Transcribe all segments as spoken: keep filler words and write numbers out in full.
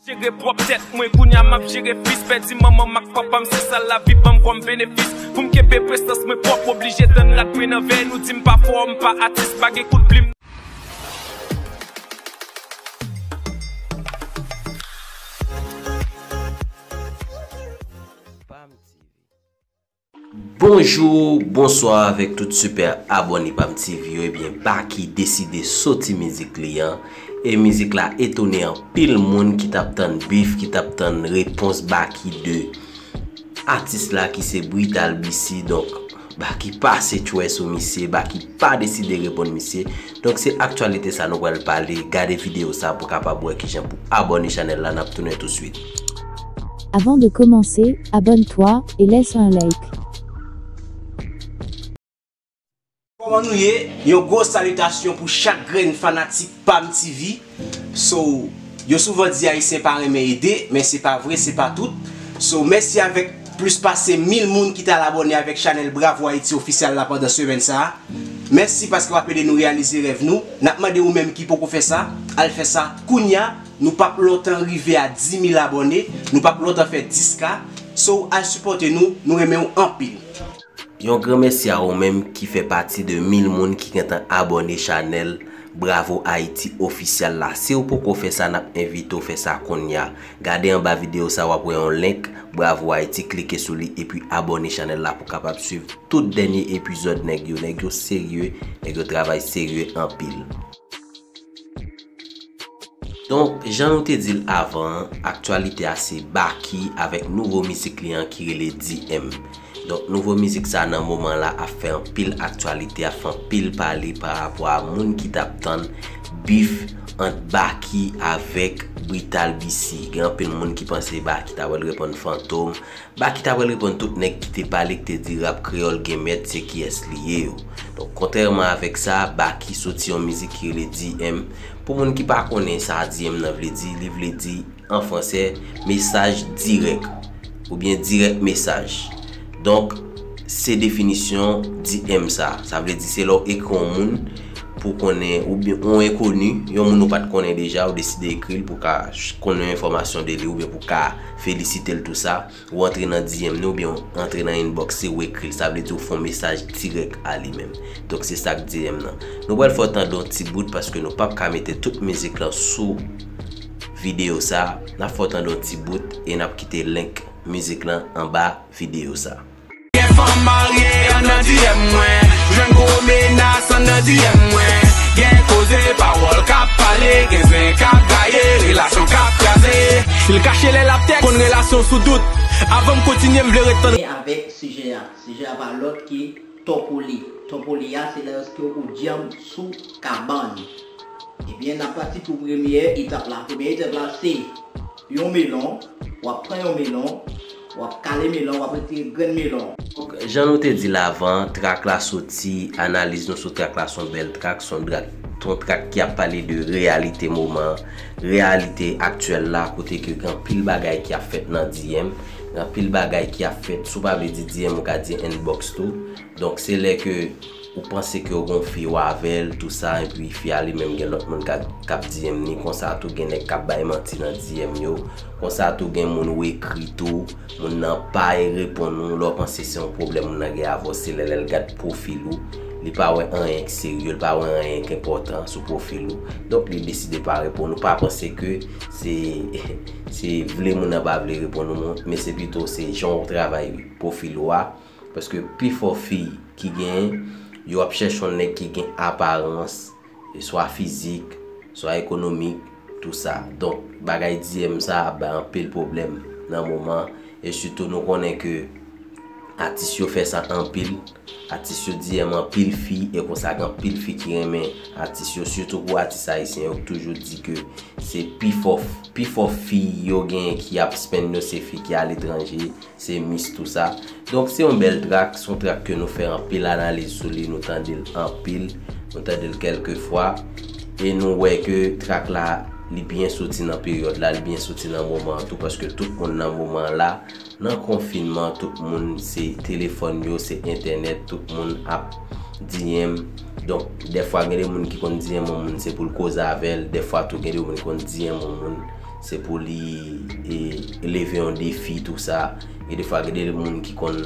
Jere pwòp tèt mwen, kounye a m ap jere fis. Pèdi manman m ak papa m, se sa lavi ban m kòm benefis. Pou m kenbe prestans mwen pwòp, oblije tann rat mwen nan vèy. Nou di m pa fò, m pa atis, pa gen kout plim. Bonjou, bonswa avèk tout sipè abòne Pam T V yo. Ebyen, Baky deside soti mizik li an. E mizik la etone anpil moun ki t ap tann bif, ki t ap tann repons Baky de atis la ki se Brutal B C. Donk, Baky pase tchwè sou misye, Baky pa deside reponn misye. Donk, se aktyalite sa nou pral pale. Gade videyo sa pou kapab wè kijan pou abòne chanèl la. N ap tounen touswit. Avant de commencer, abonne-toi et laisse un like. Kòman nou ye? Yon gwo salitasyon pou chak grenn fanatik Pam T V. So, yo souvan di Ayisyen pa renmen ede, men se pa vre, se pa tout. So, mèsi avèk plis pase mil moun ki t al abòne avèk chanèl Bravo Haïti Official la pandan semèn sa a. Mèsi paske w ap ede nou reyalize rèv nou. N ap mande ou menm ki poko fè sa, al fè sa kounya. Nou p ap lontan rive a dis mil abòne, nou p ap lontan fè dis K. So, al sipòte nou, nou renmen w anpil. Yon gran mèsi a ou menm ki fè pati de mil moun ki gentan abòne chanèl Bravo Haïti Official la. Si w poko fè sa, n ap envite w fè sa kounya. Gade anba videyo sa, w ap wè yon link Bravo Haïti, klike sou li epi abòne chanèl la pou kapab swiv tout dènye epizòd nèg yo. Nèg yo serye, nèg yo travay serye anpil. Donk, jan nou te di l avan an, aktyalite a se Baky avèk nouvo mizik li an ki rele D M. Donk, nouvo mizik sa nan moman la ap fè anpil aktyalite, ap fè anpil pale pa rapò a moun ki t ap tann bif ant Baky avèk Brutal B C. Gen anpil moun ki panse Baky ta pral reponn Fantom, Baky ta pral reponn tout nèg ki te pale, ki te di rap kreyòl gen mèt, se kiyès li ye yo. Donk, kontrèman avèk sa, Baky soti yon mizik ki rele D M. Pou moun ki pa konnen sa D M nan vle di, li vle di, an fransè, mesaj dirèk, oubyen dirèk mesaj. Donk, se definisyon D M sa. Sa vle di, se lè w ekri yon moun pou konnen, oubyen yon enkoni, yon moun ou pa t konnen deja, ou deside ekri l pou ka ch-, konnen yon enfòmasyon de li, oubyen pou ka felisite l, tou sa. Ou antre nan D M li oubyen ou antre nan inbox li, ou ekri l, sa vle di ou fè yon mesaj dirèk a li menm. Donk, se sa k D M nan. Nou pral fè w tande yon ti bout paske nou p ap ka mete tout mizik lan sou videyo sa. N ap fè w tande yon ti bout e n ap kite link mizik lan anba videyo sa. Gen fanm marye, ann nan D M mwen. Jwenn gwo menas, ann nan D M mwen. Gen koze pawòl k ap pale, gen zen k ap gaye, relasyon k ap kraze. Si l kache lè l ap tèks, konn relasyon sou dout. Avan m kontinye, m vle ret tann. Avèk sijè a. Sijè a pa lòt ke Tòpoli. Tòpoli a, se lè èske ou dyanm sou kabann. Ebyen, n ap pati pou premyè etap la. Premyè etap la, se yon melon. W ap pran yon melon, w ap kale melon, w ap retire grenn melon. Donk, jan nou te di l avan, trak la soti, analiz nou sou trak la, se yon bèl trak, se yon trak, se yon trak ki ap pale de reyalite moman, reyalite aktyèl la, kote ke gen anpil bagay ki ap fèt nan D M, gen anpil bagay ki ap fèt, si w pa vle di D M, ou ka di inbox tou. Donk, se lè ke ou panse ke w gen yon fi, w avè l, tou sa, epi fi a li menm gen lòt moun k ap, k ap D M ni, konsa tou gen nèg k ap bay manti nan D M yo, konsa tou gen moun ou ekri tou, moun nan pa reponn ou, lè w panse se yon pwoblèm moun nan gen avè w, se lè, lè l gad pwofil ou, li pa wè anyen k serye, li pa wè anyen k enpòtan sou pwofil ou, donk li deside pa reponn ou, pa panse ke se, se vle moun nan pa vle reponn ou, men se pito se jan w travay pwofil ou a. Paske pifò fi ki genyen, yo ap chèche yon nèg ki gen aparans, e swa fizik, swa ekonomik, tou sa. Donk, bagay D M sa ap bay anpil pwoblèm nan moman an. E sitou, nou konnen ke atis yo fè sa anpil. Atis yo D M anpil fi, e konsa gen anpil fi ki renmen atis yo. Sitou pou atis ayisyen, yo toujou di ke se pifò, pifò fi yo genyen ki ap spend yo, se fi ki aletranje. Se Miss tou sa. Donk, se yon bèl trak, se yon trak ke nou fè anpil analiz sou li, nou tande l anpil, nou tande l kèlke fwa, e nou wè ke trak la, li byen soti nan peryòd la, li byen soti nan moman an tou, paske tout moun nan moman an la, nan konfinman, tout moun se telefòn yo, se entènèt, tout moun ap D M. Donk, dèfwa gen de moun ki konn D M yon moun, se pou l koze avè l, dèfwa tou gen de moun ki konn D M yon moun, se pou li e, leve yon defi, tou sa. Gen defwa, gen de moun ki konn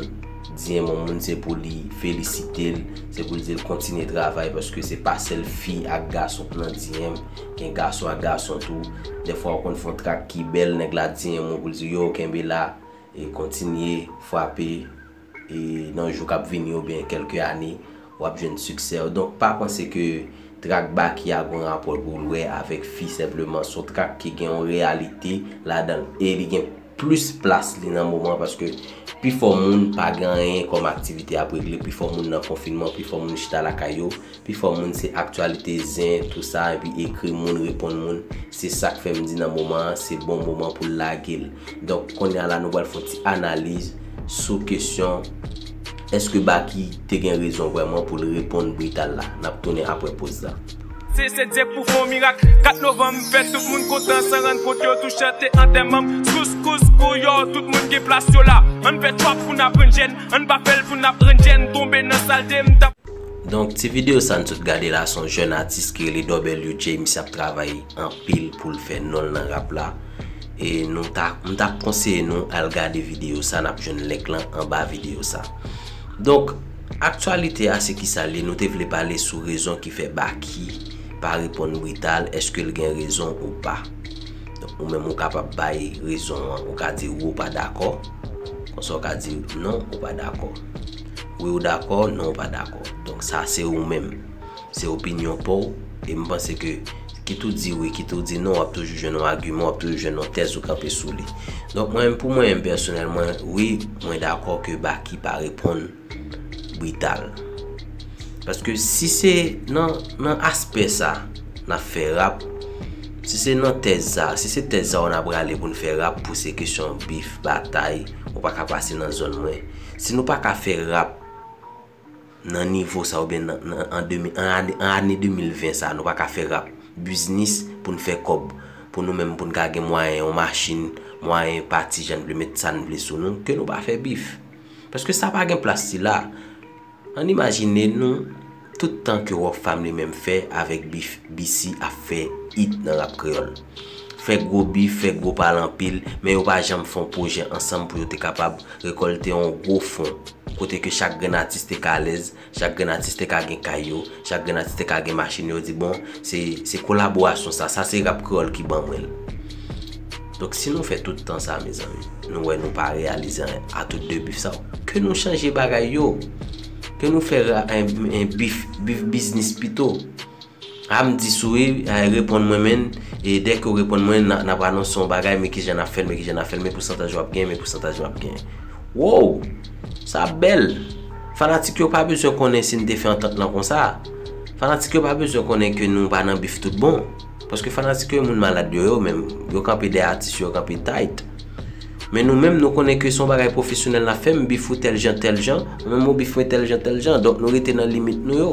di yon moun, se pou li felisite l, se pou li di l kontinye travay, paske se pa sèl fi ak gason k nan D M, gen gason ak gason tou. Defwa, ou konn fè yon trak ki bèl, nèg la di yon moun pou l di, yo, kenbe la, e kontinye frape, e nan jou k ap vini oubyen kèlke ane, w ap jwenn siksè w. Donk, pa panse ke trak Baky a gon rapò pou l wè avèk fi senpleman. Se yon trak ki gen yon reyalite ladan l. E li gen plis plas li nan moman, paske pifò moun pa gen anyen kòm aktivite ap regle. Pifò moun nan konfinman, pifò moun chita lakay yo, pifò moun se aktyalite zen, tou sa, epi ekri moun, reponn moun. Se sa k fè m di nan moman an, se bon moman pou l lage l. Donk, kounye a la, nou pral fè yon ti analiz sou kesyon, èske Baky te gen rezon vrèman pou l reponn Brital la? N ap tounen apre poz la. Se se Dye k pou fè yon mirak. Kat novanm fèt, tout moun kontan san rann kont yo tou chante antèman m. Kouskous kouyò, tout moun gen plas yo la. Ann fè trap pou n ap rann jèn, ann pa fè l pou n ap rann jèn. Tonbe nan salte, m t ap Donk, ti videyo sa n sot gade la, se yon jèn atis ki rele W J, misye ap travay anpil pou l fè non l nan rap la. E nou ta, m t ap konseye nou al gade videyo sa, n ap jwenn link lan anba videyo sa. Donk, aktyalite a se kisa l ye, nou te vle pale sou rezon ki fè Baky pa reponn Brital, èske l gen rezon ou pa? Donk, ou menm ou kapab bay rezon an, ou ka di wi ou pa dakò, konsa ou ka di non ou pa dakò. Wi ou dakò, non ou pa dakò. Donk, sa se ou menm. Se opinyon pa w, e m panse ke kit ou di wi, kit ou di non, w ap toujou jwenn yon agiman, w ap toujou jwenn yon tèz ou kanpe sou li. Donk, mwen menm, pou mwen menm pèsonèlman, wi, mwen dakò ke Baky pa reponn Brital. Paske si se nan, nan aspè sa n ap fè rap, si se nan tèz sa, si se tèz sa w n ap rale pou n fè rap, pou se kesyon bif, batay, ou pa ka pase nan zòn mwen. Si nou pa ka fè rap nan nivo sa oubyen nan, nan, an, de mil, an, ane, an ane de mil ven sa, nou pa ka fè rap biznis pou n fè kòb, pou nou menm, pou n ka gen mwayen yon machin, mwayen pati jan n vle, met sa n vle sou nou, ke nou pa fè bif. Paske sa pa gen plas li la. Ann imajine nou tout tan ke Rockfam li menm fè avèk bif, B C ap fè it nan rap kreyòl. Fè gwo bif, fè gwo pale anpil, men yo pa janm fè yon pwojè ansanm pou yo te kapab rekòlte yon gwo fon, kote ke chak grenn atis te ka alèz, chak grenn atis te ka gen kay yo, chak grenn atis te ka gen machin yo, di bon, se, se kolaborasyon sa, sa se rap kreyòl ki ban mwen l. Donk, si nou fè tout tan sa, mezanmi, nou wè nou pa reyalize anyen a tout de bif sa, ke nou chanje bagay yo. Ke nou fè ra-, en, en bif, bif biznis pito. A m di sou wi, a, reponn mwen, men, e dèke w reponn mwen, n a, n ap anonse yon bagay, men kijan n ap fè l, men kijan n ap fè l, men pousantaj w ap gen, men pousantaj w ap gen. Wow! Sa bèl! Fanatik yo pa bezwen konnen si n te fè antant lan konsa. Fanatik yo pa bezwen konnen ke nou pa nan bif tout bon. Paske fanatik yo, moun malad yo, yo menm, yo kanpe dèyè atis yo, yo kanpe tight. Men nou menm, nou konnen ke se yon bagay pwofesyonèl n ap fè, m bif ou tèl jan, tèl jan, ou menm ou bif mwen tèl jan, tèl jan. Donk, nou rete nan limit nou yo.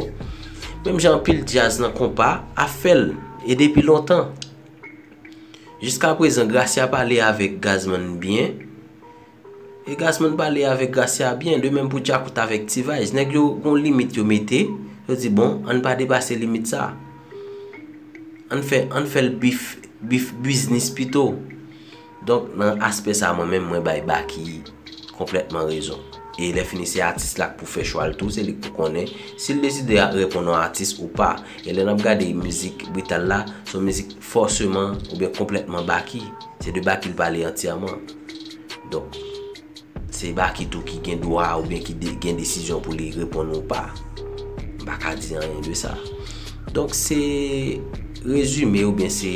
Menm jan anpil djaz nan konpa ap fè l, e depi lontan. Jiskaprezan, Gracia pale avèk Gazman byen, e Gazman pale avèk Gracia byen, de menm pou Djakout avèk T-Vice. Nèg yo gon limit yo mete, yo di, bon, ann pa depase limit sa. Ann fè, ann fè l bif, bif biznis pito. Donk, nan aspè sa, mwen menm, mwen bay Baky konplètman rezon. E lè fini, se atis la k pou fè chwa l tou, se li k pou konnen si l deside a reponn yon atis ou pa. E lè n ap gade mizik Brital la, se yon mizik fòseman oubyen konplètman Baky. Se de Baky l pale antyèman. Donk, se Baky tou ki gen dwa oubyen ki de, gen desizyon pou li reponn ou pa. M pa ka di anyen de sa. Donk, se rezime oubyen se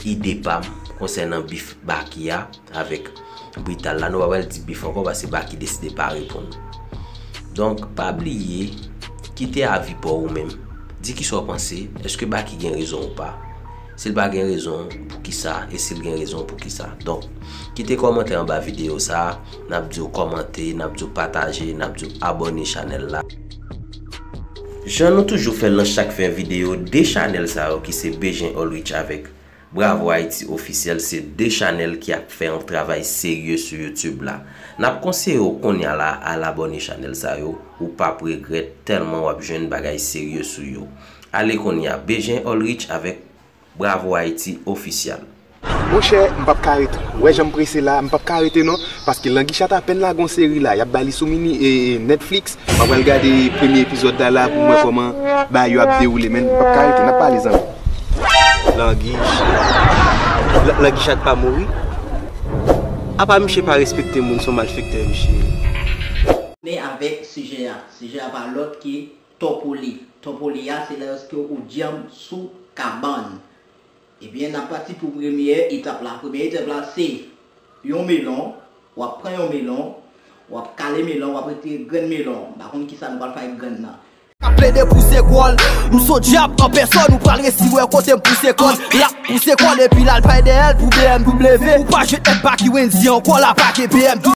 ide pa m konsènan bif Baky a avèk Brital la. Nou pa pral di bif ankò paske Baky deside pa reponn. Donk, pa bliye, kite avi pa w ou menm. Di kisa w panse, èske Baky gen rezon ou pa? Si l pa gen rezon, poukisa? E si l gen rezon, poukisa? Donk, kite kòmantè anba videyo sa a, n ap di w kòmante, n ap di w pataje, n ap di w abòne chanèl la. Jan nou toujou fè l nan chak fen videyo, de chanèl sa yo ki se Bejen Ulrich avèk Bravo Haiti Officiel se de chanèl ki ap fè yon travay serye sou YouTube la. N ap konseye w kounye a la al abòne chanèl sa yo, ou p ap regrèt tèlman w ap jwenn bagay serye sou yo. Ale kounye a, Bejen Ulrich avèk Bravo Haiti Officiel. Monchè, m p ap ka rete. Ou wè jan m prese la, m p ap ka rete non. Paske Langi Chat apèn lage yon seri la, y ap bay li sou mini e, e, Netflix. M ap pral gade premye epizòd la la pou m wè kòman bagay yo ap dewoule, men m p ap ka rete, n ap pale zanmi. Langi Chat. La- Langi Chat pa mouri? Apa misye pa respekte moun, se yon malfektè misye ye. Men avèk sijè a. Sijè a pa lòt ke Tòpoli. Tòpoli a, se lè ou dyanm sou kabann. Ebyen, n ap pati pou premyè etap la. Premyè etap la, se yon melon. W ap pran yon melon, w ap kale melon, w ap retire grenn melon. M pa konn kisa nou pral fè ak grenn nan. Ap plede pouse kò l. M se dyab an pèsòn, ou pral resi wè kote m pouse kò l. L ap pouse kò l epi l al bay dèyè l pou B M W. Ou pa jwenn M P Wendy ankò, la pa gen B M W.